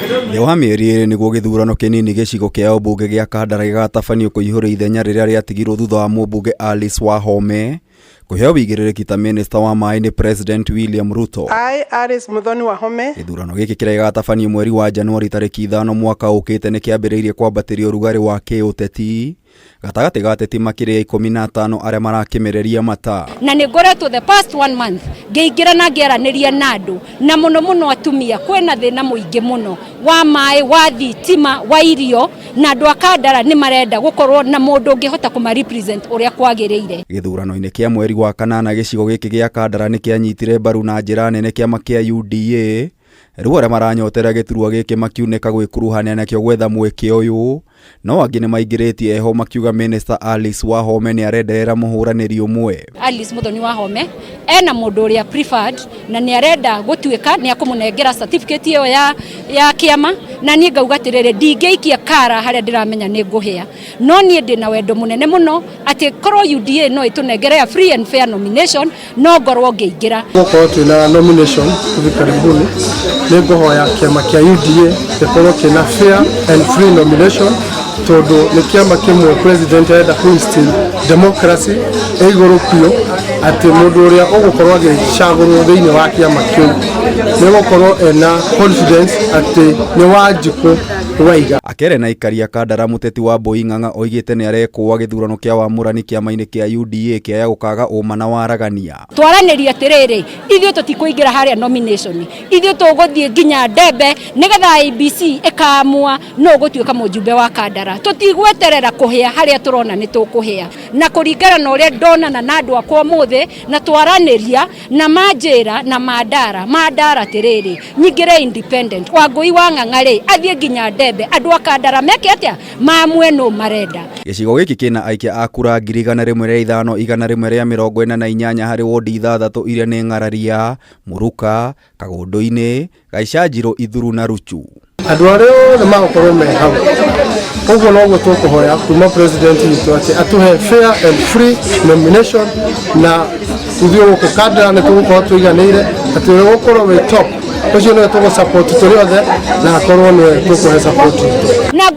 Thĩ wa mĩeri 2 nĩguo gĩthurano kĩnini gĩcigo kĩa ũmbunge gĩa Kandara gĩgatabanio kũihũria ithenya rĩrĩa rĩatigirwo thutha wa mũmbunge Alice Wahome kũheo wĩigĩrĩrĩki ta minista wa maĩ nĩ President William Ruto. I, Alice Muthoni Wahome, Gĩthurano gĩkĩ kĩrĩa gĩgatabanio mweri wa Januari tarĩki 5 mwaka ũkĩte nĩ kĩambĩrĩirie kwambatĩria ũrugarĩ wa kĩũteti gatagatĩ ga ateti makĩria 15 arĩa marakĩmĩrĩria mata. Na nĩ ngoretwo the past one month ngĩingĩra na ngĩaranĩria na andũ, na mũno mũno atumia. Kwĩna thĩna mũingĩ mũno wa maĩ, wa thitima, wa irio, na andũ a Kandara nĩ marenda gũkorwo na mũndũ ũngĩhota kũma represent ũrĩa kwagĩrĩire. Gĩthurano-inĩ kĩa mweri wa kanana, gĩcigo gĩkĩ gĩa Kandara nĩ kĩanyitire mbaru na njĩra nene kĩama kĩa UDA. Rĩu arĩa maranyotera gĩturwa gĩkĩ makiunĩka gwĩkuruhania nakĩo gwetha mweke ũyũ, no angĩ nĩ maingĩrĩtie eho makiuga Minister Alice Wahome nĩ arenderera mũhũranĩri ũmwe. Alice Muthoni Wahome ena mũndũ ũrĩa preferred na nĩ arenda gũtuĩka nĩ akũmũnengera certificate ĩyo ya kĩama, na niĩ ngauga atĩrĩrĩ, ndingĩikia kara harĩa ndĩramenya nĩ ngũhĩa, no niĩ ndĩ na wendo mũnene mũno atĩ korwo UDA no ĩtũnengere a free and fair nomination, no ngorwo ngĩingĩra. Gũkorwo twĩna nomination hivi karibuni, nĩ ngũhoya kĩama kĩa UDA gĩkorwo kĩna fair and free nomination, tondũ nĩ kĩama kĩmwe president arenda kũ democracy ĩ igũrũ biũ, atĩ mũndũ ũrĩa ũgũkorwo agĩcagũrwo thĩinĩ wa kĩama kĩu nĩ gũkorwo ena confidence atĩ nĩ Wanjikũ Waiga. Akere na aikari a Kandara, mũteti wa Mbui Ng'ang'a oigĩte nĩ arekũa gĩthurano kĩa wamũrani kĩama-inĩ kĩa UDA kĩaya gũkaga ũma na waragania. Twaranĩria atĩrĩrĩ, ithuĩ tũtikũingĩra harĩa nomination, ithuĩ tũgũthiĩ nginya ndembe nĩgetha IEBC ĩkamua no ũgũtuĩka mũjumbe wa Kandara. Tũtigweterera kũhĩa harĩa tũrona nĩ tũkũhĩa, na kũringana na ũrĩa ndonana na andũ akwa ũmũthĩ na twaranĩria na manjĩra na mandara atĩrĩrĩ, nyingĩre independent, Wangũi wa Ng'ang'a rĩ athiĩ nginya ndembe, andũ a Kandara meke atĩa, mamue no marenda. Gĩcigo gĩkĩ kĩna aikia a kura 105,148 harĩ wondi ithathatũ iria nĩ Ng'araria, Mũruka, Kagũndũ-inĩ, Gaicanjirũ, Ithuru na Ruchu. Andũ arĩa othe magũkorwo me hau ũguo noguo tũkũhoya kuma president witũ atĩ atũhe fair and free nomination, na ithuĩ gũkũ Kandara nĩ tũgũkorwo tũiganĩire atĩ ũrĩa ũgũkorwo wĩ top, ũcio nĩwe tũgũ support tũrĩ othe, na akorwo nĩwe tũkũhe support itũ. Na